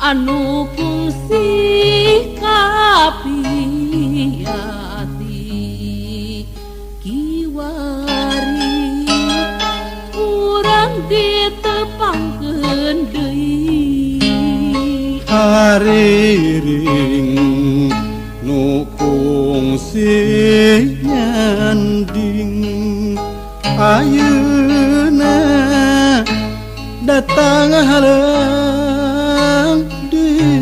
Anu kungsi kapi ati kiwari urang ditepangkeun deui. Hariring nu kungsi nyanding ayeuna datang halang deui.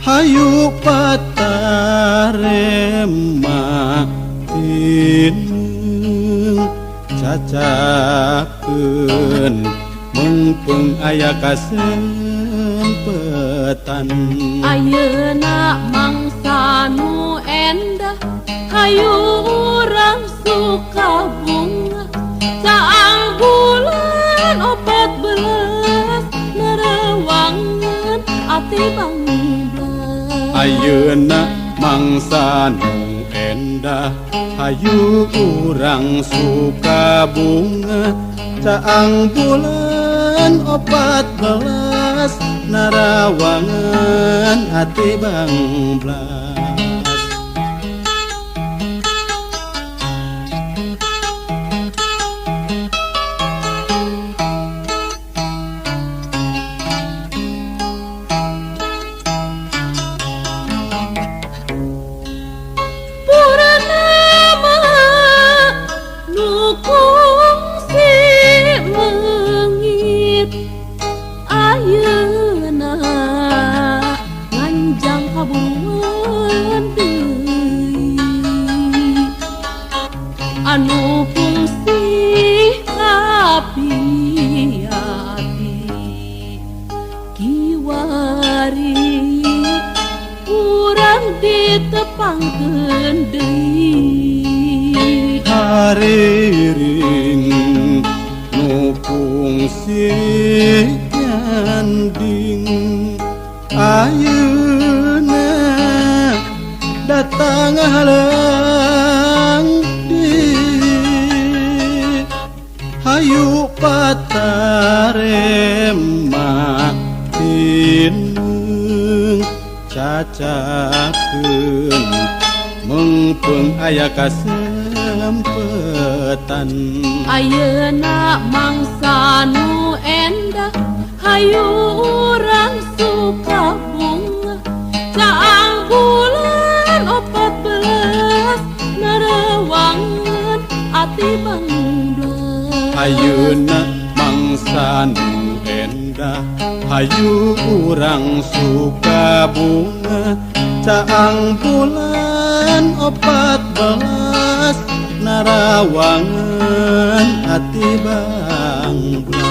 Hayu patarema tineung cacakeun mengpeung aya kasempetan. Ayeuna mangsa nu endah, hayu urang suka bunga. Caang bulan 14 narawangan ati bangblas. Ayeuna mangsa nu endah, hayu urang suka bunga. Caang bulan 14 narawangan ati bangblas. Purnama nu kungsi leungit ayeuna nganjang kaburuan deui. Anu kungsi kapi ati kiwari urang ditepangkeun deui. Hariring nu kungsi nyanding ayeuna datang halang deui. Hayu patarema tineung cacakeun mengpeung aya kasempetan. Ayeuna mangsa nu endah, hayu urang suka bunga. Caang bulan 14 narawangan ati bangblas. Ayeuna mangsa nu endah, hayu urang suka bunga. Caang bulan 14 narawangan ati bangblas.